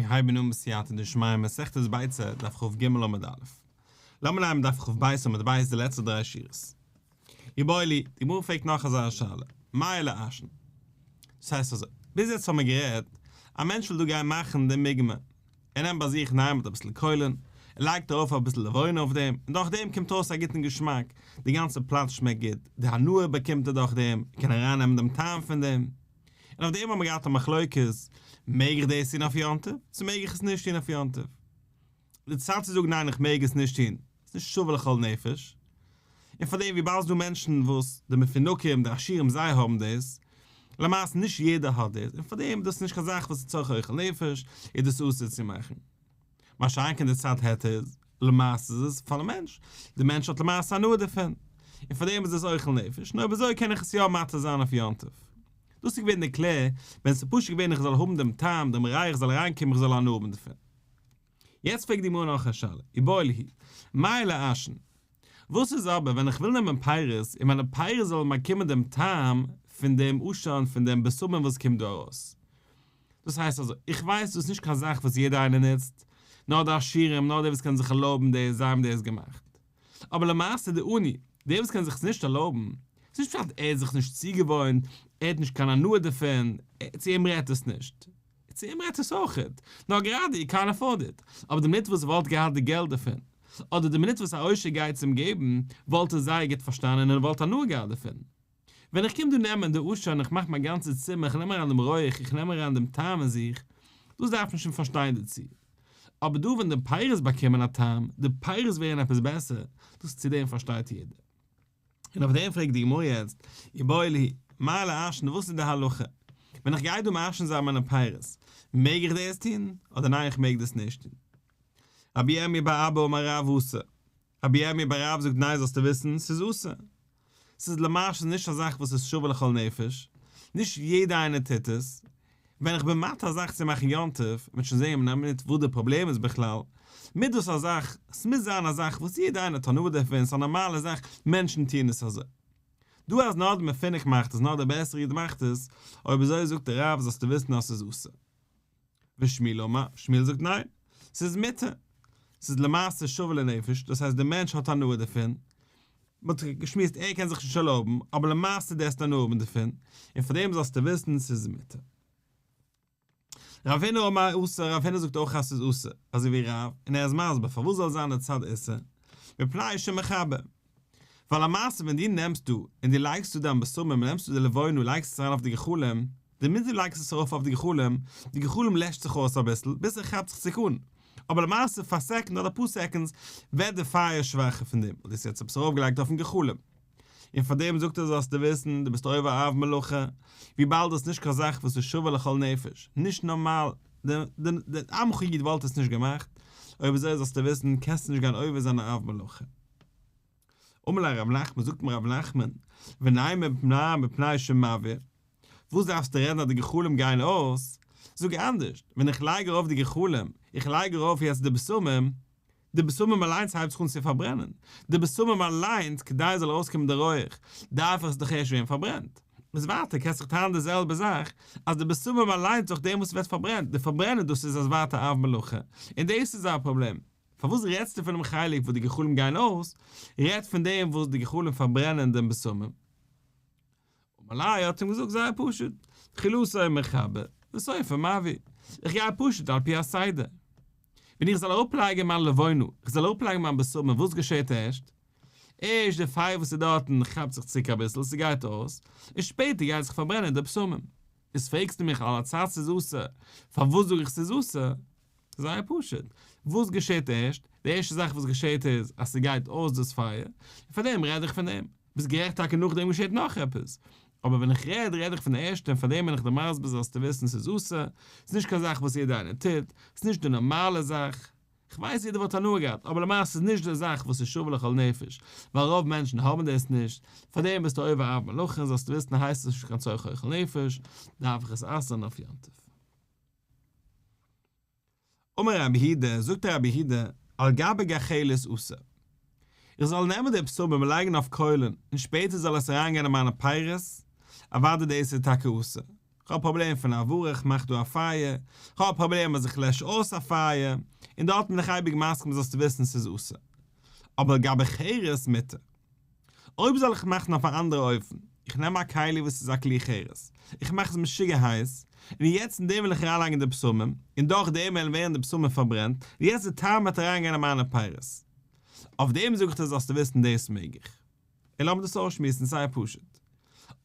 מיר הייבן אן בסייעתא דשמיא מסכת ביצה דף כג עמוד א'. לאמיר ליינען דף כב עמוד ב' די לעצטע דריי שורות. איבעיא להו, די גמרא פרעגט נאך אזא שאלה, מהו לעשן? דאס הייסט אזוי, ביז יעצט האבן מיר גערעדט, א מענטש וויל דא גיין מאכן די מוגמר, ער נעמט ביי זיך אינדערהיים מיט אביסל קוילן, ער לייגט ארויף אביסל לבונה אויף דעם, און דורך דעם קומט אויס א גוטן געשמאק, די גאנצע פלאץ שמעקט גוט, די הנאה באקומט ער דורך דעם, ער קען ארייננעמען דעם טעם פון דעם. און אויף דעם האבן מיר געהאט א מחלוקת, מעג איך דאס טון אויף יום טוב, צו מעג איך עס נישט טון אויף יום טוב? די צד צו זאגן ניין איך מעג עס נישט טון, איז נישט שווה לכל נפש, און פאר דעם וויבאלד ס'דא מענטשן וואס די מפונקים, די עשירים זיי האבן דאס, למעשה נישט יעדער האט דאס, און פאר דעם דאס איז נישט קיין זאך וואס איז צורך אוכל נפש, איז דאס אסור צו מאכן. מה שאין כן די צד היתר איז, למעשה איז עס פארן מענטש, די מענטש האט למעשה הנאה דערפון, און פאר דעם איז עס אוכל נפש, און אויב אזוי קען איך עס יא מתיר זיין אויף יום טוב. דאס איז געווען די קלער, ווען עס איז פשוט געווען איך זאל האבן דעם טעם, דעם ריח זאל אריינקומען איך זאל הנאה האבן דערפון. יעצט פרעגט די גמרא נאך א שאלה, איבעיא להו, מהו לעשן? וואס איז אבער ווען איך וויל נעמען פירות און מיינע פירות זאלן באקומען דעם טעם פון דעם עשן פון דעם בשמים וואס קומט דא ארויס? דאס הייסט אזוי, איך ווייס דאס איז נישט קיין זאך וואס יעדער איינער נוצט, נאר די עשירים, נאר די וואס קענען זיך ערלויבן דאס, זיי האבן דאס געמאכט. אבער למעשה די עני, דער וואס קען זיך עס נישט ערלויבן, ס'איז נישט פשט ער האט זיך נישט צוגעוואוינט, ער האט נישט קיין הנאה דערפון, צו אים רעדט עס נישט. צו אים רעדט עס אויכעט, נאר גראדע הי קאנט עפארד איט, אבער די מינוט וואס ער וואלט געהאט די געלט דערפון, אדער די מינוט וואס א עושר גייט עס אים געבן, וואלט ער זייער גוט פארשטאנען און ער וואלט הנאה געהאט דערפון. ווען איך קום דא נעמען די עשן איך מאך מיין גאנצע צימער איך נעם אריין דעם רויעך איך נעם אריין דעם טעם אין זיך, דאס דארף מען שוין פארשטיין דערצו. אבער דא ווען די פירות באקומען א טעם, די פירות ווערן עפעס בעסער, דאס צו דעם פארשטייט יעדער. און אויף דעם פרעגט די גמרא יעצט, איבעיא להו, מהו לעשן וואס איז די הלכה? ווען איך גיי דא מעשן זיין מיינע פירות, מעג איך דאס טון, אדער ניין איך מעג דאס נישט טון? רבי ירמי' בר אבא אמר רב אסור, רבי ירמי' בר רב זאגט ניין זאלסטו וויסן, ס'איז אסור. ס'איז למעשה נישט א זאך וואס איז שווה לכל נפש, נישט יעדער איינער טוט עס. ווען איך בין מתיר א זאך צו מאכן יום טוב, מ'וועט שוין זעהן אין א מינוט וואס די פראבלעם איז בכלל, מוז דאס א זאך, ס'מוז זיין א זאך וואס יעדער איינער האט הנאה דערפון, ס'איז א נארמאלע זאך, מענטשן טוען עס אזוי. דא אז נאר די מפונק מאכט עס, נאר דער בעסערע איד מאכט עס, אויב אזוי זאגט דער רב זאלסטו וויסן אז ס'איז אסור. ושמואל אמר, שמואל זאגט ניין, ס'איז מותר, ס'איז למעשה שווה לנפש, דאס הייסט דער מענטש האט הנאה דערפון, מ'האט געשמועסט ער קען זיך נישט ערלויבן, אבער למעשה דו האסט הנאה האבן דערפון, און פאר דעם זאלסטו וויסן ס'איז מותר. רב הונא אמר אסור, רב הונא זאגט אויך אז ס'איז אסור, אזוי ווי רב, און ער איז מסביר פארוואס זאל זיין די צד איסור, מפני שמכבה. ווייל למעשה ווען דו נעמסט דא און דו לייגסט דא דיין בשמים נעמסטו די לבונה און לייגסט עס אריין אויף די גחלים, די מינוט דו לייגסט עס ארויף אויף די גחלים, די גחלים לעשט זיך אויס אביסל ביז ער כאפט זיך צוריק אן, אבער למעשה פאר סעקונד אדער אפאר seconds ווערט די פייער שוואכער פון דעם ווייל דו האסט יעצט עפעס ארויפגעלייגט אויפן גחלים. און פאר דעם זאגט ער זאלסטו וויסן דו ביסט עובר אב מלאכה, וויבאלד דאס איז נישט קיין זאך וואס איז שווה לכל נפש, נישט נארמאל, די עמך איד וואלט עס נישט געמאכט, אויב אזוי זאלסטו וויסן קענסטו נישט גיין עובר זיין א אב מלאכה. אמר ליה רב נחמן, זאגט אים רב נחמן, ונימא מפני מפני שמבעיר, וואס דארפסטו רעדן אז די גחלים גייען אויס, זאג אנדערשט, ווען איך לייג ארויף די גחלים, איך לייג ארויף יעצט די בשמים, די בשמים אליינס הייבט זיך אן צו פארברענען, די בשמים אליינס כדי עס זאל ארויסקומען די רויעך, דארף עס דאך ערשט ווערן פארברענט. איז ווייטער קענסט זיך טענה'ן די זעלבע זאך, אז די בשמים אליינס דורך דעם וואס עס ווערט פארברענט, די פארברענען דאס איז אז ווייטער אב מלאכה, און דאס איז א פראבלעם. פארוואס רעדסטו פונעם חלק וואס די גחלים גייען אויס, רעד פון דעם וואס די גחלים פארברענען דעם בשמים. אמר ליה האט אים געזאגט זייער פשוט, תחילתו מכבה וסופו מבעיר, איך גיי פשוט על פי הסדר. ווען איך זאל אראפלייגען מיין לבונה, איך זאל אראפלייגען מיין בשמים, וואס געשעט ערשט? ערשט די פייער וואס איז דארטן כאפט זיך צוריק אביסל, ס'גייט אויס, און שפעטער גייט זיך פארברענען די בשמים. איז פרעגסטו מיך על הצד ס'איז אסור, פארוואס זאג איך ס'איז אסור? זייער פשוט, וואס געשעט ערשט? די ערשטע זאך וואס געשעט איז אז ס'גייט אויס דאס פייער, און פארדעם רעד איך פון דעם. ביסט גערעכט טאקע נאכדעם געשעט נאך עפעס, אבער ווען איך רעד, רעד איך פון די ערשטע און פארדעם בין איך דיר מסביר זאלסטו וויסן ס'איז אסור, ס'איז נישט קיין זאך וואס יעדער איינער טוט, ס'איז נישט די נארמאלע זאך, כ'ווייס יעדער וואלט הנאה געהאט, אבער למעשה איז נישט די זאך וואס איז שווה לכל נפש, ווייל רוב מענטשן האבן דאס נישט, פארדעם ביסטו עובר אב מלאכה, זאלסטו וויסן הייסט עס נישט קיין צורך אוכל נפש, דארף איך עס אסר'ן אויף יום טוב. אמר רבי יהודה, זאגט רבי יהודה, על גבי גחלת אסור. איך זאל נעמען די בשמים און לייגן אויף קוילן, און שפעטער זאל עס אריינגיין אין מיינע פירות, אוודאי דאס איז טאקע אסור. כ'האב א פראבלעם פון הבערה, איך מאך דא א פייער, כ'האב א פראבלעם אז איך לעש אויס א פייער, און דארט בין איך אייביג מסכים זאלסטו וויסן ס'איז אסור. אבער על גבי חרס מותר. אויב זאל איך מאכן אויף א אנדערע אופן, איך נעם א כלי וואס איז א כלי חרס, איך מאך עס משוגע הייס, און יעצט אין דעם וויל איך אריינלייגן די בשמים, און דורך דעם וועלן ווערן די בשמים פארברענט, און יעצט די טעם וועט אריינגיין אין מיינע פירות. אויף דעם זאג איך דיר זאלסטו וויסן דאס מעג איך. און לאמיר דאס אויסשמועסן זייער פשוט.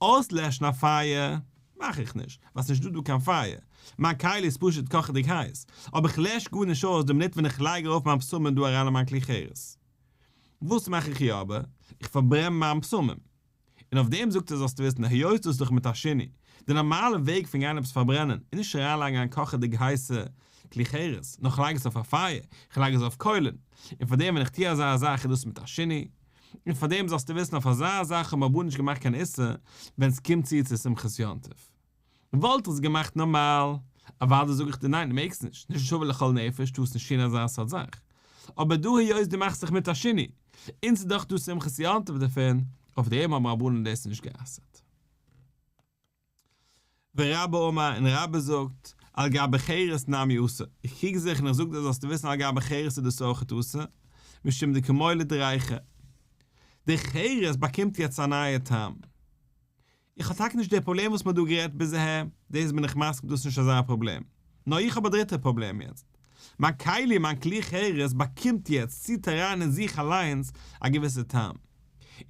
אויסלעשן א פייער מאך איך נישט, ווייל ס'נישט דא דא קיין פייער. מיין כלי איז פשוט קאכעדיג הייס, אבער איך לעש גארנישט אויס די מינוט ווען איך לייג ארויף מיין בשמים דא אריין אין מיין כלי חרס. וואס מאך איך יא אבער? איך פארברען מיין בשמים. און אויף דעם זאגט ער זאלסטו וויסן היות דאס איז דאך מיט א שינוי, די נארמאלע וועג פון גיין עפעס פארברענען איז נישט אריינלייגן א קאכעדיג הייסע כלי חרס, נאר כ'לייג עס אויף א פייער, כ'לייג עס אויף קוילען, און פאר דעם ווען איך טו אזא זאך איז דאס מיט א שינוי, און פאר דעם זאלסטו וויסן אויף אזא זאך האבן רבנן נישט געמאכט קיין איסור ווען ס'קומט צו צו שמחת יום טוב. וואלט איך עס געמאכט נארמאל, אוודאי זאג איך דיר ניין דו מעגסט נישט, נישט שווה לכל נפש טארסט נישט טון אזא סארט זאך, אבער דא היות דו מאכסט זיך מיט א שינוי, און ס'איז דאך דא שמחת יום טוב דערפון, אויף דעם האבן רבנן דאס נישט גע'אסר'ט. ורבה אמר, און רבה זאגט, על גבי חרס נמי אסור, איך קריג זיך און איך זאג דיר זאלסטו וויסן על גבי חרס איז דאס אויכעט אסור, משום דקא מוליד ריחא. די חרס באקומט יעצט א נייע טעם. איך האב טאקע נישט די פראבלעם וואס מ'האט דא גערעדט ביז אהער, דאס בין איך מסכים דאס איז נישט אזא פראבלעם. נאר איך האב א דריטע פראבלעם יעצט. מיין כלי, מיין כלי חרס באקומט יעצט, ציט אריין אין זיך אליינס א געוויסע טעם.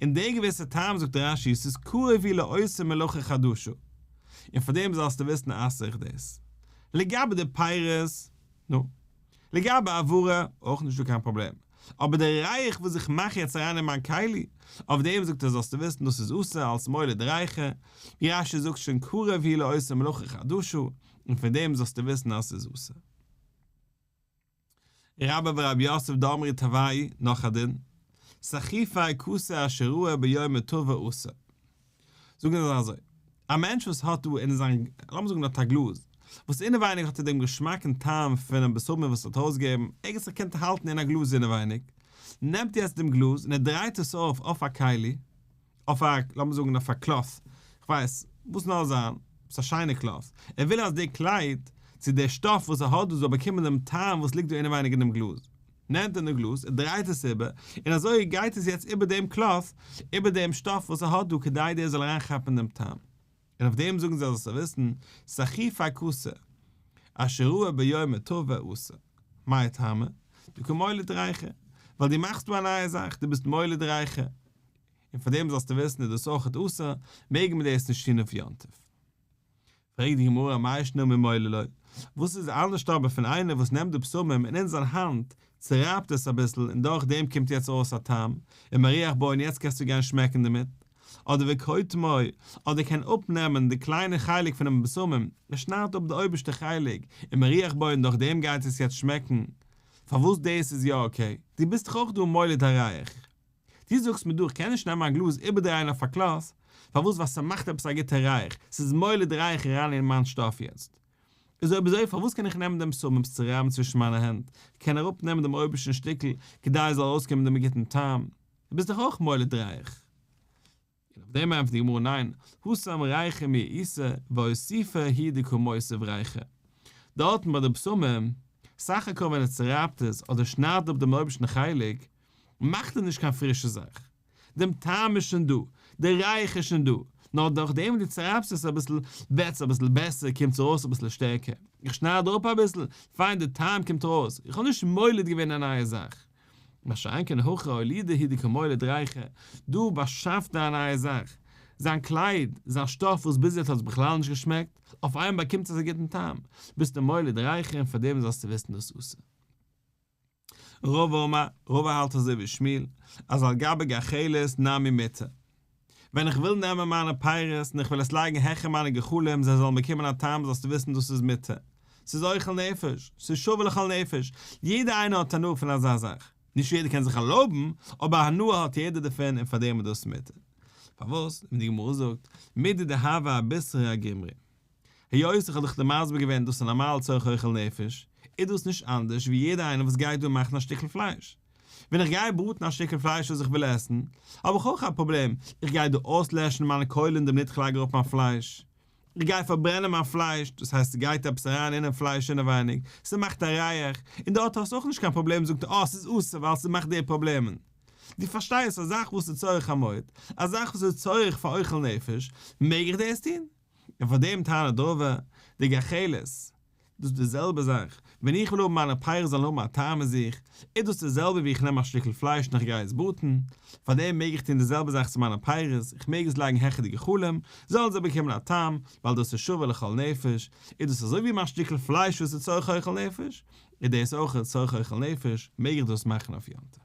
און די געוויסע טעם זאגט רש"י ס'איז קרוב הוא לעושה מלאכה חדשה. און פאר דעם זאלסטו וויסן אסר איך דאס. לגבי די פירות, נו. לגבי הבערה, אויך נישטא קיין פראבלעם. אבער די ריח וואס איך מאך יעצט אריין אין מיין כלי, אויף דעם זאגט ער זאלסטו וויסן דאס איז אסור אלס מוליד ריחא, ווי רש"י זאגט שוין קרוב הוא לעושה מלאכה חדשה, און פון דעם זאלסטו וויסן אז ס'איז אסור. רבה ורב יוסף דאמרי תרוייהו, נאך א דין, סחיפי כסה אשר ראה ביומא טבא אסור. זאגן זיי אזוי, א מענטש וואס האט דא אין זיין, לאמיר זאגן האט א גלאז, וואס אינעווייניג האט ער דעם געשמאקן טעם פונעם בשמים וואס ער האט ארויסגעגעבן, ערגעץ זיך קענט האלטן אין א גלאז אינעווייניג, נעמט יעצט דעם גלאז און ער דרייט עס אויף אויף א כלי, אויף א, לאמיר זאגן אויף א cloth, כ'ווייס, וואס נאר זיין, עפעס א שיינע cloth, ער וויל אז די קלייד, צו די שטאף וואס ער האט דא זאל באקומען דעם טעם וואס ליגט דא אינעווייניג אינעם גלאז. נעמט ער דעם גלאז, ער דרייט עס איבער, און אזוי גייט עס יעצט איבער דעם cloth, איבער דעם שטאף וואס ער האט דא כדי דער זאל אריינכאפן דעם טעם. און אויף דעם זאגן זיי זאלסטו וויסן, סחיפי כסה, אשר ראה ביומא טבא אסור. מאי טעמא? דקא מוליד ריחא. ווייל דו מאכסט דא א נייע זאך, דו ביסט מוליד ריחא. און פאר דעם זאלסטו וויסן איז דאס אויכעט אסור, מעג מען דאס נישט טון אויף יום טוב. פרעגט די גמרא מאי שנא ממוליד לו, וואס איז אנדערשט אבער פון איינער וואס נעמט די בשמים און אין זיין האנט צורייבט עס אביסל און דורך דעם קומט יעצט ארויס א טעם ומריח בו און יעצט קענסטו גיין שמעקן דערמיט, אדער וקוטמו, אדער קען אפנעמען די קליינע חלק פונעם בשמים, ער שניידט אפ די אויבערשטע חלק ומריח בו און דורך דעם גייט עס יעצט שמעקן, פארוואס דאס איז יא okay? דו ביסט דאך אויך דא מוליד הריח. דו זאגסט מיר דא איך קען נישט נעמען א גלאז איבערדרייען אויף א cloth, פארוואס ווייל ס'מאכט עפעס א גוטע ריח, ס'איז מוליד ריח אריין אין מיין שטאף יעצט. איז אויב אזוי פארוואס קען איך נעמען דעם בשמים עס צורייבן צווישן מיינע הענט, כ'קען אראפ נעמען דעם אויבערשטן שטיקל כדי עס זאל ארויסקומען דעם גוטן טעם, דו ביסט דאך אויך מוליד ריח. און אויף דעם ענטפערט די גמרא ניין, התם ריחא מיהא איתא ואוסופי הוא דקא מוסיף ריחא. דארטן ביי די בשמים, סך הכל ווען ער צורייבט עס אדער שניידט אפ דעם אויבערשטן חלק, מאכט ער נישט קיין פרישע זאך. דעם טעם איז שוין דא, דער ריח איז שוין דא, נאר דורך דעם וואס דו צורייבסט עס אביסל, ווערט עס אביסל בעסער, קומט עס ארויס אביסל שטערקער. איך שנייד אראפ אביסל, פיין די טעם קומט ארויס, איך האב נישט מוליד געווען א נייע זאך. מה שאין כן הכא אולודי הוא דקא מוליד ריחא, דא באשאפט ער א נייע זאך, זיין קלייד, זיין שטאף וואס ביז יעצט האט עס בכלל נישט געשמעקט, אויף איינמאל באקומט עס א גוטן טעם, ביסטו מוליד ריחא און פאר דעם זאלסטו וויסן דאס אסור. רבא אמר, רבא האלט אזוי ווי שמואל, אז על גבי גחלת נמי מותר. ווען איך וויל נעמען מיינע פירות און איך וויל עס לייגן העכער מיינע גחלים זיי זאלן באקומען א טעם זאלסטו וויסן דאס איז מותר. ס'איז אוכל נפש, ס'איז שווה לכל נפש, יעדער איינער האט הנאה פון אזא זאך. נישט יעדער קען זיך ערלויבן, אבער הנאה האט יעדער דערפון און פארדעם איז דאס מותר. פארוואס? ווי די גמרא זאגט, מידי דהוה אבישרא אגומרי. היות איך האב דיך דא מסביר געווען דאס איז נארמאל צורך אוכל נפש, איז דאס נישט אנדערש ווי יעדער איינער וואס גייט דא מאכן א שטיקל פלייש. ווען איך גיי בראטן א שטיקל פלייש וואס איך וויל עסן, האב איך אויך א פראבלעם, איך גיי דא אויסלעשן מיינע קוילן די מינוט איך לייג ארויף מיין פלייש. איך גיי פארברענען מיין פלייש, דאס הייסט ס'גייט עפעס אריין אינעם פלייש אינעווייניג, ס'מאכט א ריח, און דארט האסטו אויך נישט קיין פראבלעם, זאגט ער אה ס'איז אסור ווייל ס'מאכט די פראבלעמען. דו פארשטייסט א זאך וואס איז צורך המועד, א זאך וואס איז צורך פאר אוכל נפש, מעג איך דאס טון? און פאר דעם טענה'ט רבא, די גחלת, דאס איז די זעלבע זאך, ווען איך וויל האבן מיינע פירות זאלן האבן א טעם אין זיך, איז דאס די זעלבע ווי איך נעם א שטיקל פלייש און איך גיי עס בראטן, פאר דעם מעג איך טון די זעלבע זאך צו מיינע פירות, איך מעג עס לייגן העכער די גחלים, זאלן זיי באקומען א טעם, ווייל דאס איז שווה לכל נפש, איז דאס אזוי ווי מיין שטיקל פלייש וואס איז צורך אוכל נפש, איז דאס אויך צורך אוכל נפש, מעג איך דאס מאכן אויף יום טוב.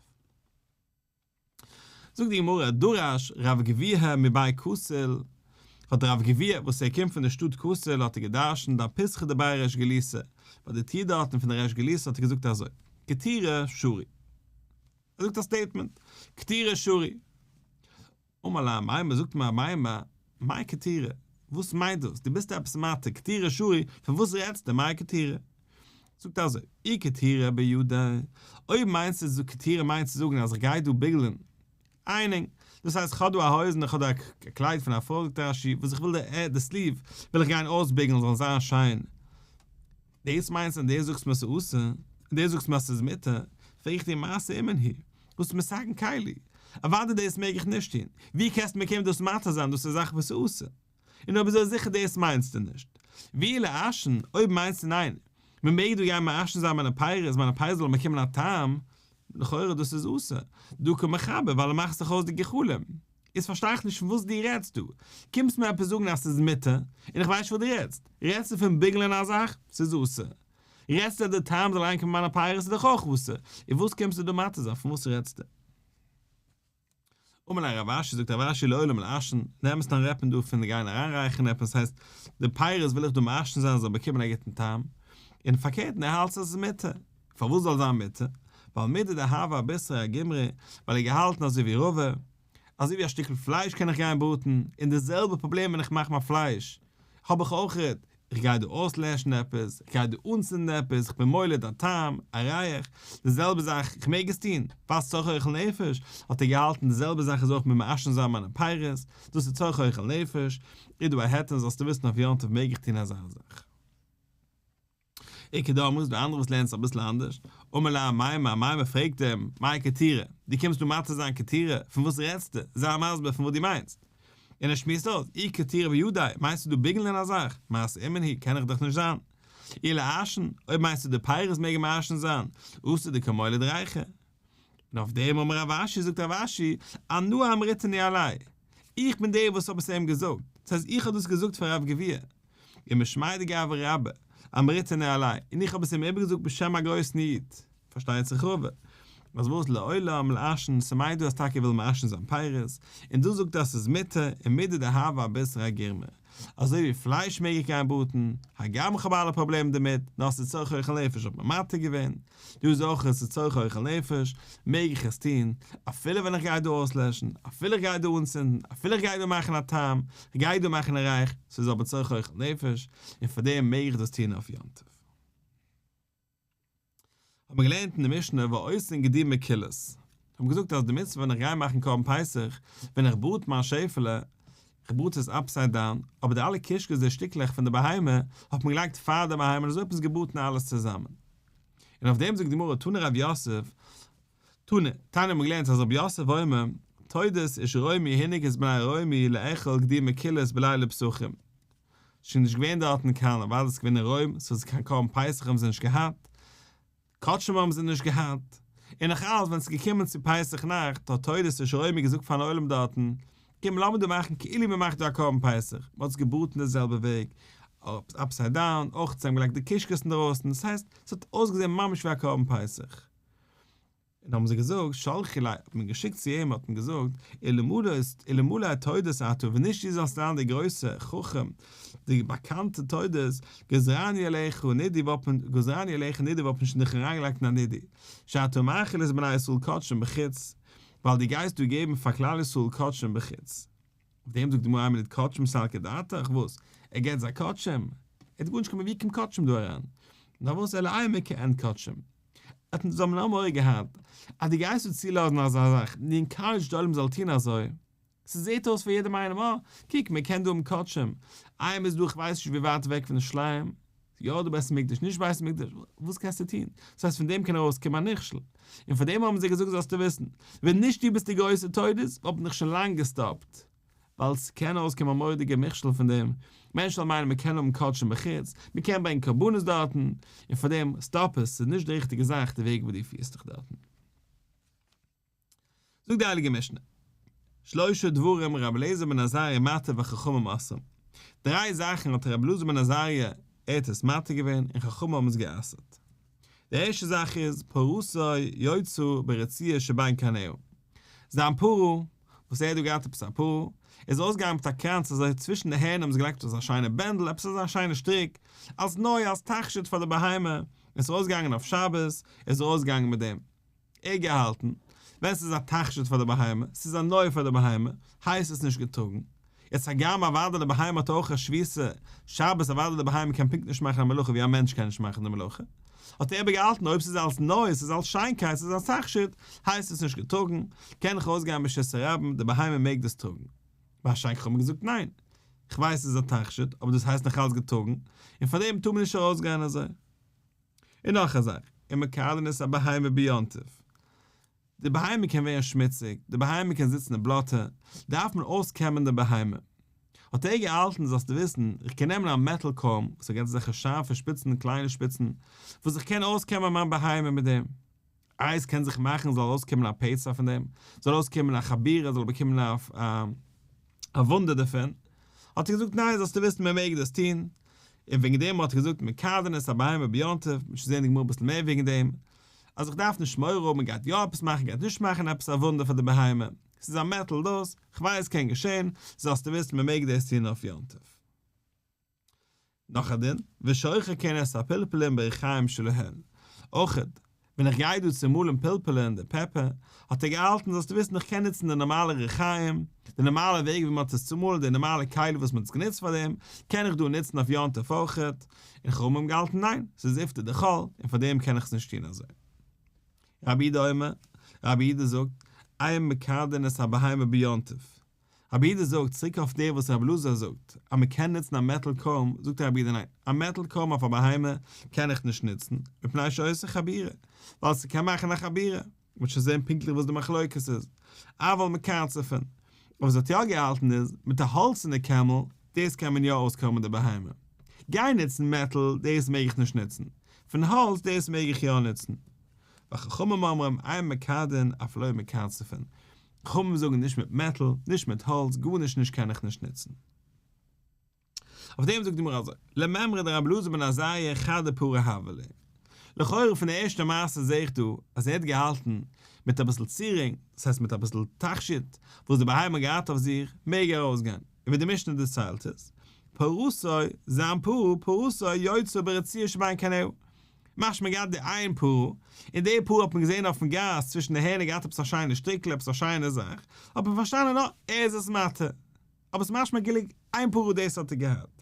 זאגט די גמרא, דרש רב גביהה מבי כתיל, האט רב גביהה וואס ער קומט פון די שטאט כתיל האט ער געדרשנט אפתחא דבי ריש גלותא, ביי די טיר דארטן פון די ריש גלותא האט ער געזאגט אזוי, קטירה שרי. ער זאגט א statement, קטירה שרי. אמר ליה אמימר, זאגט אים אמימר, מאי קטירה? וואס מיינט דאס? דו ביסט עפעס מתיר, קטירה שרי, פון וואס רעדסטו, מאי קטירה? זאגט ער אזוי, אי קטירה בידיה, אויב מיינסטו צו קטירה מיינט צו זאגן אז איך גיי דא ביגלען, ironing, דאס הייסט איך האב דא א הויזן, איך האב דא א קלייד פון א פרוי זאגט רש"י, וואס איך וויל די די sleeve וויל איך גיין אויסביגלן זאל זיין שיין, דאס מיינסטו און דאס זאגסט מיר ס'איז אסור, און דאס זאגסט מיר אז ס'איז מותר, פרעג איך דיר מעשה אומן הוא, וואס איז מתקן כלי? אוודאי דאס מעג איך נישט טון, ווי קענסטו מיר קומען דאס מתיר זיין, דאס איז א זאך וואס איז אסור. און אויב אזוי זיכער דאס מיינסטו נישט. ואי לעשן, אויב מיינסטו ניין, מען מעג דא גיין מעשן זיין מיינע פירות, מיינע פירות זאלן באקומען א טעם, לכאורה דאס איז אסור, דקא מכבי ווייל ער מאכט זיך אויס די גחלים. איז פארשטיי איך נישט פון וואס דו רעדסט דא. קומסט מיר עפעס זאגן אז ס'איז מותר, און איך ווייס נישט וואס דו רעדסט. רעדסטו פון ביגלען א זאך? ס'איז אסור. רעדסטו אז די טעם זאל אריינקומען אין מיינע פירות איז דאך אויך אסור. און וואס קומסטו דא מתיר זיין? פון וואס רעדסטו? אמר ליה רב אשי, זאגט רב אשי לעולם לעשן, נעם עס נאר רעדט מען דא פון גיין אריינרייכערן עפעס, הייסט די פירות וויל איך דא מעשן זיין זאל באקומען א גוטן טעם, און פארקערט און ער האלט אז עס איז מותר, פארוואס זאל זיין מותר? ווייל מידי דהוה אבישרא אגומרי, ווייל ער האט געהאלטן אזוי ווי רבא, אזוי ווי א שטיקל פלייש קען איך גיין בראטן, און די זעלבע פראבלעם ווען איך מאך מיין פלייש האב איך אויכעט, איך גיי דא אויסלעשן עפעס, איך גיי דא אנצינדן עפעס, איך בין מוליד א טעם, א ריח, די זעלבע זאך, איך מעג עס טון, ווייל ס'צורך אוכל נפש, האט ער געהאלטן די זעלבע זאך איז אויך מיט מעשן זיין מיינע פירות, דאס איז צורך אוכל נפש, איז דא א היתר זאלסטו וויסן אויף יום טוב מעג איך טון אזא זאך. איכא דאמרי איז דא אנדערע וואס לערנען עס אביסל אנדערש, אמר ליה אמימר, אמימר פרעגט אים, מאי קטירה? דו קומסט דא מתיר זיין קטירה? פון וואס רעדסטו? זיי מסביר פון וואס דו מיינסט. און ער שמועסט אויס, אי קטירה בידיה, מיינסטו דא ביגלען א זאך? מעשה אומן הוא, קען איך דאך נישט זיין. אי לעשן, אויב מיינסטו די פירות מעג מעשן זיין, אסור דקא מוליד ריחא. און אויף דעם אמר רב אשי, זאגט רב אשי, אנא אמריתיה עליה, איך בין דער וואס האב עס אים געזאגט, דאס הייסט איך האב דאס געזאגט פאר רב גביהה, ומשמיה דגברא רבה, אמריתיה עליה, און איך האב עס אים איבערגעזאגט בשם א גרויסן איד, פארשטייט זיך רבא, אז וואס לעולם לעשן, ס'מיינט דא אז טאקע ער וויל מעשן זיין פירות, און דא זאגט ער אז ס'איז מותר, און מידי דהוה אבישרא אגורמי, אזוי ווי פלייש מעג איך גיין בראטן, הגם איך האב אלע פראבלעמען דערמיט, נאר ס'איז צורך אוכל נפש האט מען מתיר געווען, דא איז אויך עס איז צורך אוכל נפש, מעג איך עס טון, אפילו ווען איך גיי דא אויסלעשן, אפילו איך גיי דא אנצינדן, אפילו איך גיי דא מאכן א טעם, איך גיי דא מאכן א ריח, ס'איז אבער צורך אוכל נפש, און פאר דעם מעג איך דאס טון אויף יום טוב. האט מען געלערנט אין די משנה ועושין גדי מקולס, האט מען געזאגט אז די מצוה ווען איך גיי מאכן קרבן פסח, ווען איך בראט מיין שעפעלע, איך בראט עס upside down, אבער די אלע קישקעס די שטיקלעך פון די בהמה, האט מען געלייגט פאר די בהמה און אזוי האט מען עס געבראטן אלעס צוזאמען. און אויף דעם זאגט די גמרא תנא רב יוסף, תנא, תניא האט מען געלערנט אז רב יוסף אומר, תודוס איש רומי הנהיג את בני רומי לאכול גדי מקולס בלילי פסחים. שוין נישט געווען דארטן קיין אוודאי איז געווען אין רוים, סאו קיין קרבן פסח האבן זיי נישט געהאט, קדשים האבן זיי נישט געהאט, און נאך אלס ווען ס'איז געקומען צו פסח נאכט האט תודוס איש רומי געזאגט פארן עולם דארטן, קום לאמיר דא מאכן כאילו מען מאכט דא א קרבן פסח, מען האט עס געבראטן די זעלבע וועג, upside down, אויך צוזאם געלייגט די קישקעס אינדערויסן, דאס הייסט ס'האט אויסגעזען ממש ווי א קרבן פסח. און האבן זיי געזאגט, שלחו ליה, האט מען געשיקט צו אים, האט מען געזאגט, אלמלא תודוס אתה, ווען נישט דו זאלסט זיין דער גרויסער חכם, די באקאנטע תודוס, גוזרני עליך נידוי וואלט מען, גוזרני עליך נידוי וואלט מען שוין דיך אריינגעלייגט אין א נידוי, שאתה מאכיל את בני ישראל קדשים בחוץ, ווייל דו גייסט דא געבן פאר כלל ישראל קדשים בחוץ. אויף דעם זאגט די גמרא איין מינוט קדשים סלקא דעתך, וואס? ער געבט זיי קדשים? ער האט גארנישט קיין ווי קומט קדשים דא אריין? נאר וואס אלא אימא כעין קדשים. האט אונז האבן נאר מורא געהאט אז דו גייסט דא צולאזן אזא זאך און דו encourage ט די עולם זאל טון אזוי, ס'זעט אויס פאר יעדעם איינעם אה, קוק מען קען דא האבן קדשים. איי מ'איז דא איך ווייס נישט ווי ווייט אוועק פון ירושלים, יא די בית המקדש נישט בית המקדש, וואס קענסטו טון? דאס הייסט פון דעם קען ארויס קומען א מכשול, און פאר דעם האבן זיי געזאגט זאלסטו וויסן, ווען נישט דו ביסט די גרויסע תודוס וואלט מען דיך שוין לאנג געסטאפט, ווייל ס'קען ארויס קומען א מורא'דיגע מכשול פון דעם, מענטשן זאלן מיינען מ'קען האבן קדשים בחוץ, מ'קען ברענגען קרבנות דארטן, און פאר דעם stop עס, ס'איז נישט די ריכטיגע זאך די וועג וואס דו פירסט דיך דארטן. זאגט די הייליגע משנה, שלשה דברים רבי אליעזר בן עזריה מתיר וחכמים אוסרים, דריי זאכן האט רבי אלעזר בן עזריה ער האט עס מתיר געווען און חכמים האבן עס גע'אסר'ט. די ערשטע זאך איז פרתו יוצאה ברצועה שבין קרניה, זיין פרה, וואס ער האט דא געהאט עפעס א פרה, איז אויסגעגאנגען מיט א קראנץ אזוי צווישן די הערנער האבן זיי געלייגט אזא שיינע בענדל עפעס אזא שיינע שטריק, אלס נוי אלס תכשיט פאר די בהמה, און עס איז ארויסגעגאנגען אויף שבת, איז ער ארויסגעגאנגען מיט דעם. ער געהאלטן, ווען ס'איז א תכשיט פאר די בהמה, ס'איז א נוי פאר די בהמה, הייסט עס נישט געטראגן. יעצט הגם אוודאי די בהמה האט אויך א שביתה, שבת אוודאי די בהמה קען פונקט נישט מאכן א מלאכה ווי א מענטש קען נישט מאכן די מלאכה, האט ער אבער געהאלטן אויב ס'איז אלס נוי, ס'איז אלס שיינקייט, ס'איז אלס תכשיט, הייסט עס נישט געטראגן, קען איך ארויסגיין ברשות הרבים, די בהמה מעג דאס טראגן. ווארשיינליך האט מען געזאגט ניין, כ'ווייס ס'איז א תכשיט, אבער דאס הייסט נאכאלץ געטראגן, און פארדעם טאר מען נישט ארויסגיין אזוי. און נאך א זאך, ומקרדין את הבהמה ביום טוב. די בהמה קען ווערן שמוציג, די בהמה קען זיצן אין בלאטע, דארף מען אויסקעמען די בהמה. האט ער געהאלטן, זאלסטו וויסן, איך קען נעמען א metal comb, וואס האט גאנץ אזעלכע שארפע שפיצן, קליינע שפיצן, וואס איך קען אויסקעמען מיין בהמה מיט דעם. איי עס קען זיך מאכן זאל ארויסקומען א פצע פון דעם, זאל ארויסקומען א חבורה, זאל באקומען א א וואונדער דערפון, האט ער געזאגט ניין זאלסטו וויסן מען מעג דאס טון, און וועגן דעם האט ער געזאגט מקרדין את הבהמה ביום טוב, מ'וועט שוין זען אין די גמרא אביסל מער וועגן דעם, אז איך דארף נישט מורא האבן מען גייט יא עפעס מאכן גייט נישט מאכן עפעס א וואונדער פאר די בהמה, ס'איז א מעטאל דאס, כ'ווייס קען געשען, זאלסטו וויסן מען מעג דאס טון אויף יום טוב. נאך א דין, ושוחקין את הפלפלין בריחיים שלהן, אויכעט ווען איך גיי דא צומאלן פלפלין, די פעפער, האט ער געהאלטן זאלסטו וויסן איך קען נוצן די נארמאלע ריחיים, די נארמאלע וועג ווי מען האט עס צומאלן, די נארמאלע כלי וואס מען האט עס גענוצט פאר דעם, קען איך דא נוצן אויף יום טוב אויכעט, און חכמים האבן געהאלטן ניין, ס'איז זיפתא דחול, און פאר דעם קען איך עס נישט טון אזוי. רבי יהודה אומר, רבי יהודה זאגט, אין מקרדין את הבהמה ביום טוב. רבי יהודה זאגט, צוריק אויף דעם וואס רבי אלעזר זאגט, אז מען קען נוצן א metal comb, זאגט רבי יהודה ניין, א metal comb אויף א בהמה קען איך נישט נוצן, מפני שעושה חבורה, ווייל ס'קען מאכן א חבורה, מ'וועט שוין זען פונקטליך וואס די מחלוקת איז, אבל מקרצפין. אבער וואס האט יא געהאלטן איז, מיט א האלצענע קעמל, דאס קען מען יא אויסקאמען די בהמה. גיי נוצן מעטאל, דאס מעג איך נישט נוצן. פון האלץ, דאס מעג איך יא נוצן. וחכמים אומרים אין מקרדין אף לא מקרצפין. חכמים זאגן נישט מיט מעטאל, נישט מיט האלץ, גארנישט נישט קען איך נישט נוצן. אויף דעם זאגט די גמרא אזוי, למימרא דרבי אלעזר בן עזריה חדא פרה הוה ליה. לכאורה פון די ערשטע מעשה זעה איך דא אז ער האט געהאלטן מיט אביסל צירונג, דאס הייסט מיט אביסל תכשיט וואס די בהמה האט געהאט אויף זיך, מעג ער ארויסגיין. און ווי די משנה דערציילט עס, פרתו, זיין פרה, פרתו יוצאה ברצועה שבין קרניה. משמע געהאט די איין פרה, און די פרה האט מען געזען אויפן גאס צווישן די הערנער געהאט עפעס א שיינע שטריקל עפעס א שיינע זאך, האט מען פארשטאנען אה ער איז עס מתיר, אבער ס'איז משמע גילוי איין פרה דאס האט ער געהאט.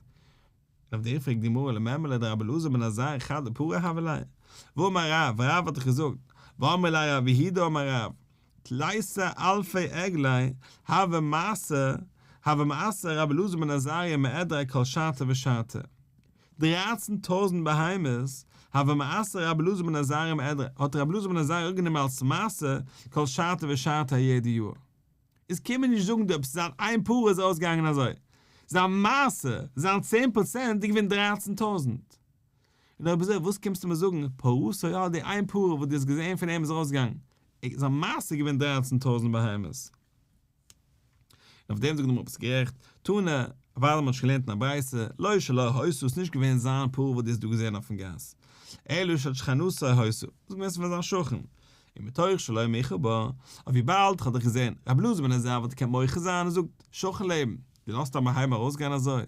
און אויף דעם פרעגט די גמרא למימרא דרבי אלעזר בן עזריה חדא פרה הוה ליה, והאמר רב, רב האט דאך געזאגט, ואמרי לה רב יהודה אמר רב, תליסר אלפי עגלי הוה מעשר הוה מעשר רבי אלעזר בן עזריה מעדרי כל שעתא ושעתא. דרייצן טויזנט בהמות הוה מעשר רבי אלעזר בן עזריה מעדרי האט רבי אלעזר בן עזריה אנגענומען אלס מעשר כל שעתא ושעתא א יעדע יאר. איז קען מען נישט זאגן דא עפעס זיין איין פרה איז אויסגעגאנגען אזוי. זיין מעשר, זיין 10% איז געווען 13,000. און אויב אזוי וואס קומסטו מיר זאגן פרתו יא די איין פרה וואס דו האסט געזען פון אים איז ארויסגעגאנגען זיין מעשר איז געווען 13,000 בהמות. און אויף דעם זאגט די גמרא ביסט גערעכט, תנא, ווייל מען האט שוין געלערנט אין א ברייתא, לא שלו היתה ס'איז נישט געווען זיין פרה וואס דו האסט דא געזען אויפן גאס, אלא של שכנתו היתה, ס'איז געווען פון זיין שכן, און מתוך שלא מיחה בה, אבער וויבאלד כ'האב דיך געזען, רבי אלעזר בן עזריה וואלט געקענט מוחה זיין און זאגט, שכן לעבן, דו לאזט א בהמה ארויסגיין אזוי?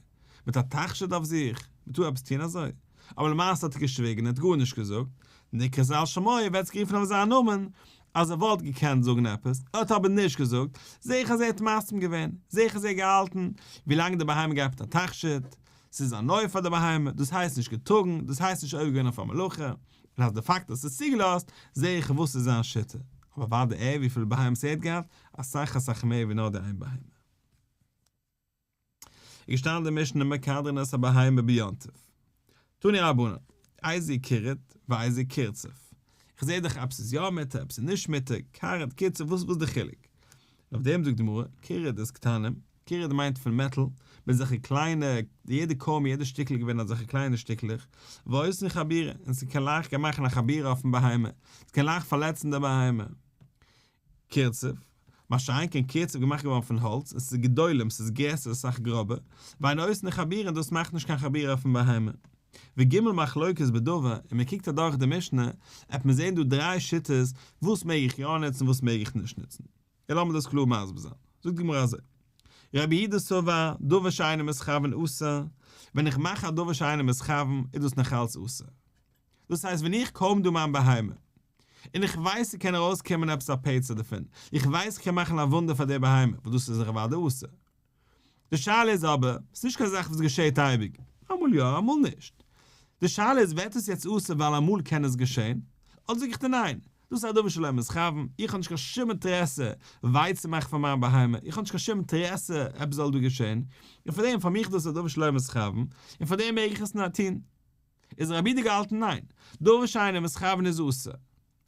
מיט א תכשיט אויף זיך? מ'טאר עפעס טון אזוי? אבער למעשה האט ער געשוויגן און האט גארנישט געזאגט, נקראת על שמו ווערט עס גערופן אויף זיין נאמען, אז ער וואלט געקענט זאגן עפעס, ער האט אבער נישט געזאגט, זעה איך אז ער האט מסכים געווען, זעה איך אז ער האט געהאלטן, ווילאנג די בהמה גייט מיט א תכשיט, ס'איז א נוי פאר די בהמה, דאס הייסט נישט געטראגן, דאס הייסט נישט עובר געווען אויף א מלאכה, און אז די פאקט אז ס'איז צוגעלאזט, זעה איך וואס איז זיין שיטה, אבער אוודאי ער וויפיל בהמות ער האט געהאט, אסאך אסאך מער ווי נאר די איין בהמה. געשטאנען די משנה מקדרין את הבהמה ביום טוב. תנו רבנן, איזהו קירוד ואיזהו קרצף. איך זעה דאך עפעס איז יא מותר עפעס איז נישט מותר, קרד, קרצף, וואס איז די חילוק? און אויף דעם זאגט די גמרא, קירוד איז קטנים, קירוד מיינט פון מעטאל, מיט אזעלכע קליינע, יעדע קוים יעדע שטיקל איז געווען אזעלכע קליינע שטיקלעך, ועושין חבורה, און ס'קען לייכט גיין מאכן א חבורה אויפן בהמה, ס'קען לייכט פארלעצן די בהמה. קרצף, מה שאין כן קרצף געמאכט געווארן פון האלץ, און ס'איז גדולים, ס'איז גרעסער, אסאך גראבער, ואין עושין חבורה און דאס מאכט נישט קיין חבורה אויפן בהמה. וג' מחלוקות בדבר, און מען קוקט אדורך די משנה, עט מען זען דא דריי שיטות וואס מעג איך יא נוצן וואס מעג איך נישט נוצן. און לאמיר דאס קלאר מסביר זיין. זאגט די גמרא אזוי, רבי יהודה סבר, דבר שאינו מתכוין אסור, ווען איך מאך א דבר שאינו מתכוין איז דאס נאכאלץ אסור. דאס הייסט ווען איך קוים דא מיין בהמה, און איך ווייס ס'קען ארויסקומען עפעס א פצע דערפון, איך ווייס כ'קען מאכן א וואונדער פאר די בהמה, וואס דאס איז דאך אוודאי אסור. די שאלה איז אבער, ס'איז נישט קיין זאך וואס געשעהט אייביג, אמאל יא אמאל נישט. די שאלה איז ווערט עס יעצט אסור ווייל אמאל קען עס געשעהן? אדער זאג איך דיר ניין, דאס איז א דבר שלא מתכוין, איך האב נישט קיין שום אינטערעסע וויי צו מאכן פאר מיין בהמה, איך האב נישט קיין שום אינטערעסע עפעס זאל דא געשעהן, און פארדעם פאר מיך איז דאס א דבר שלא מתכוין, און פארדעם מעג איך עס טון. איז רבי יהודה געהאלטן ניין, דבר שאינו מתכוין איז אסור.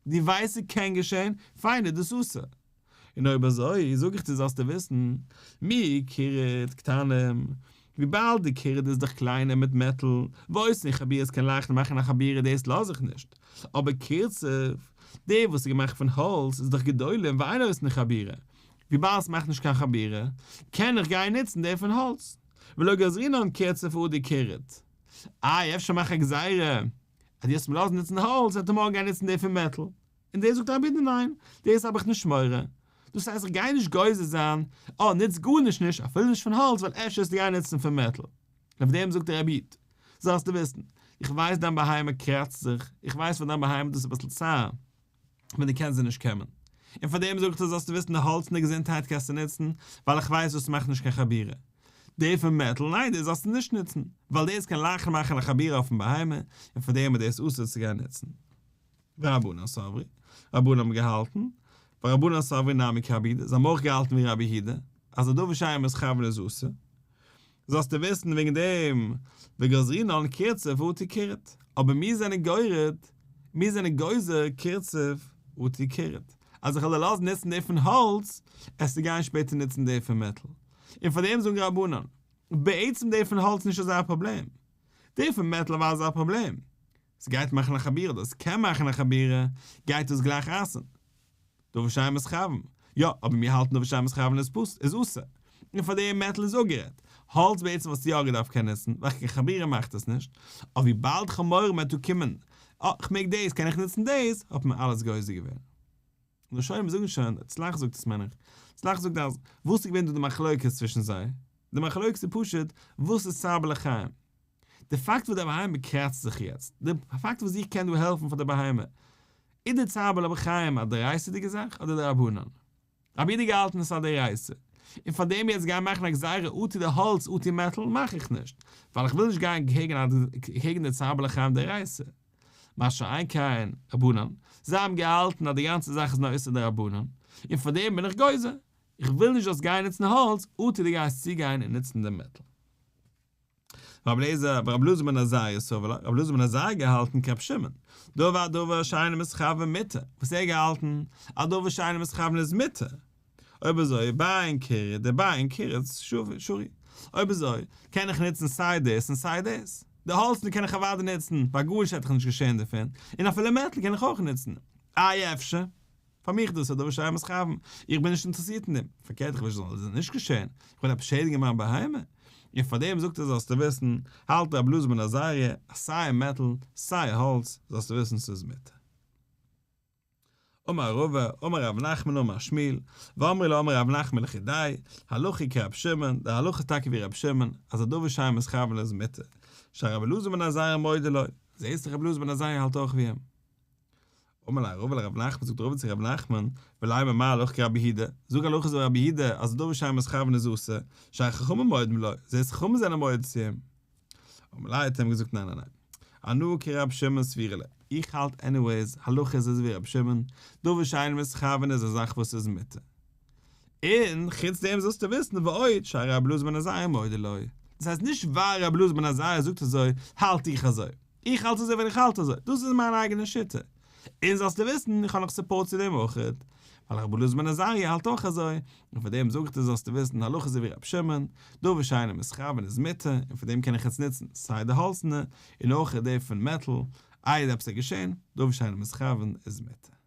דו ווייסט ס'קען געשען, פיין איז דאס אסור. און אויב אזוי זאג איך דיר זאלסטו וויסן, מקירוד קטנים, וויבאלד די קירוד איז דאך קליינער מיט מעטל, ועושין חבורות קען לייכט מאכן א חבורה דאס לאז איך נישט, אבער קרצף, די וואס איז געמאכט פון האלץ איז דאך גדולים ואין עושין חבורה, וויבאלד ס'מאכט נישט קיין חבורה, קען איך גיין נוצן די פון האלץ. ולא גזרינן קרצף אטו קירוד. איי אפשר מאך א גזירה אז דו האסט מיר לאזן נוצן האלץ וועט ער מארגן גיין נוצן די פון מעטל, און דער זאגט רבי יהודה ניין דאס האב איך נישט מורא, דאס הייסט איך גיי נישט גוזר זיין אה נוץ גארנישט נישט אפילו נישט פון האלץ ווייל אפשר וועסטו גיין נוצן פון מעטל, און אויף דעם זאגט רבי יהודה זאלסטו וויסן איך ווייס דיין בהמה קראצט זיך, איך ווייס פאר דיין בהמה דאס איז אביסל צער, ווען דו קענסט זיי נישט קעמען. און פאר דעם זאג איך דיר זאלסטו וויסן די האלצערנע געזונטהייט קענסטו נוצן, ווייל איך ווייס דאס מאכט נישט קיין חבורה. די פון מעטל, ניין דאס זאלסטו נישט נוצן, ווייל דאס קען לייכט מאכן א חבורה אויפן בהמה, און פאר דעם איז דאס אסור צו גיין נוצן. ורבנן סברי, רבנן האבן געהאלטן, ורבנן סברי נמי כרבי יהודה, זיי האבן אויך געהאלטן ווי רבי יהודה, אז א דבר שאינו מתכוין איז אסור. זאלסטו וויסן וועגן דעם, וגזרינן קרצף אטו קירוד, אבער מיר זענען גורד, מיר זענען גוזר קרצף אטו קירוד, אז איך וועל דיר לאזן נוצן די פון האלץ, עסטו גיין שפעטער נוצן די פון מעטאל. און פאר דעם זאגן רבנן, בעצם די פון האלץ נישט אזא פראבלעם, די פון מעטאל אוודאי איז א פראבלעם, ס'גייט מאכן א חבורה אדער ס'קען מאכן א חבורה, גייט דאס גלייך אסר'ן. דבר שאינו מתכוין. יא, אבער מיר האלטן דבר שאינו מתכוין איז פסול, איז אסור. און פאר דעם מעטל איז אפגערעדט. האלץ בעצם וואלסטו יא געדארפט קענען נוצן, ווייל קיין חבורה מאכט עס נישט. אבער וויבאלד כ'האב מורא מ'וועט דא קומען, אה, כ'מעג דאס, קען איך נוצן דאס, האט מען אלעס גוזר געווען. די ראשונים זאגן שוין, צלח זאגט עס מיין איך, צלח זאגט אז, וואס איז געווען דא די מחלוקת צווישן זיי? די מחלוקת איז פשוט, וואס איז צער בעלי חיים? די פאקט וואס די בהמה קראצט זיך יעצט, די פאקט וואס איך קען דא העלפן פאר די בהמה, איז די צער בעלי חיים א דאורייתא'דיגע זאך אדער דרבנן? רבי יהודה געהאלטן עס איז א דאורייתא, און פאר דעם יעצט גיין מאכן א גזירה אטו די האלץ אטו מעטאל מאך איך נישט, ווייל איך וויל נישט גיין קעגן די צער בעלי חיים דאורייתא. מה שאין כן רבנן, זיי האבן געהאלטן אז די גאנצע זאך איז נאר איסור דרבנן, און פאר דעם בין איך גוזר, איך וויל נישט זאלסט גיין נוצן האלץ אטו דו גייסט צוגיין און נוצן דעם מעטאל. רבי אליעזר ורבי אלעזר בן עזריה סבר לה, רבי אלעזר בן עזריה געהאלטן כרבי שמעון, דבר דבר שאינו מתכוין מותר, וואס ער געהאלטן אז דבר שאינו מתכוין איז מותר, אויב אזוי בין קירוד ובין קרצף שרי, אויב אזוי קען איך נוצן סיי דאס און סיי דאס, די האלצן קען איך אוודאי נוצן ווייל גארנישט וועט דאך נישט געשען דערפון, און אפילו מעטל קען איך אויך נוצן, איי אפשר? פאר מיך דאס איז א דבר שאינו מתכוין, איך בין נישט אינטערעסירט אין דעם, פארקערט איך וויל נישט זאל עס נישט געשען, איך וויל עפעס שעדיגן מיין בהמה, און פאר דעם זאגט ער זאלסטו וויסן, האלט רבי אלעזר בן עזריה אז סיי מעטל סיי האלץ זאלסטו וויסן ס'איז מותר. אמר רבא, אמר רב נחמן אמר שמואל, ואמרי לה אמר רב נחמן לחודיה, הלכה כרבי שמעון, די הלכה איז טאקע ווי רבי שמעון, אז א דבר שאינו מתכוין איז מותר, שרבי אלעזר בן עזריה מודה לו, זעסט דאך רבי אלעזר בן עזריה האלט אויך ווי אים. אמר ליה רבא לרב נחמן זאגט רבא צו רב נחמן, ולימא מר הלכה כרבי יהודה, זאג הלכה אזוי ווי רבי יהודה אז דבר שאינו מתכוין איז אסור, שהרי חכמים מודים לו, זעסט חכמים זענען מודה צו אים. אמר ליה האט ער אים געזאגט ניין ניין ניין, אנא כרבי שמעון סבירא לי, איך האלט anyways הלכה איז אזוי ווי רבי שמעון, דבר שאינו מתכוין איז א זאך וואס איז מותר. און חוץ דעם זאלסטו וויסן ועוד שהרי רבי אלעזר בן עזריה מודה לו. דאס הייסט נישט ווייל רבי אלעזר בן עזריה זאגט אזוי האלט איך אזוי, איך האלט אזוי ווייל איך האלט אזוי, דאס איז מיין אייגענע שיטה. און זאלסטו וויסן, איך האב נאך support צו דעם אויכעט, ווייל רבי אלעזר בן עזריה האלט אויך אזוי, און פאר דעם זאג איך דיר זאלסטו וויסן, הלכה אזוי ווי רבי שמעון, דבר שאינו מתכוין איז מותר, און פאר דעם קען איך יעצט נוצן סיי די האלצענע און אויך די פון מעטאל, איי עפעס איז געשען, דבר שאינו מתכוין איז מותר.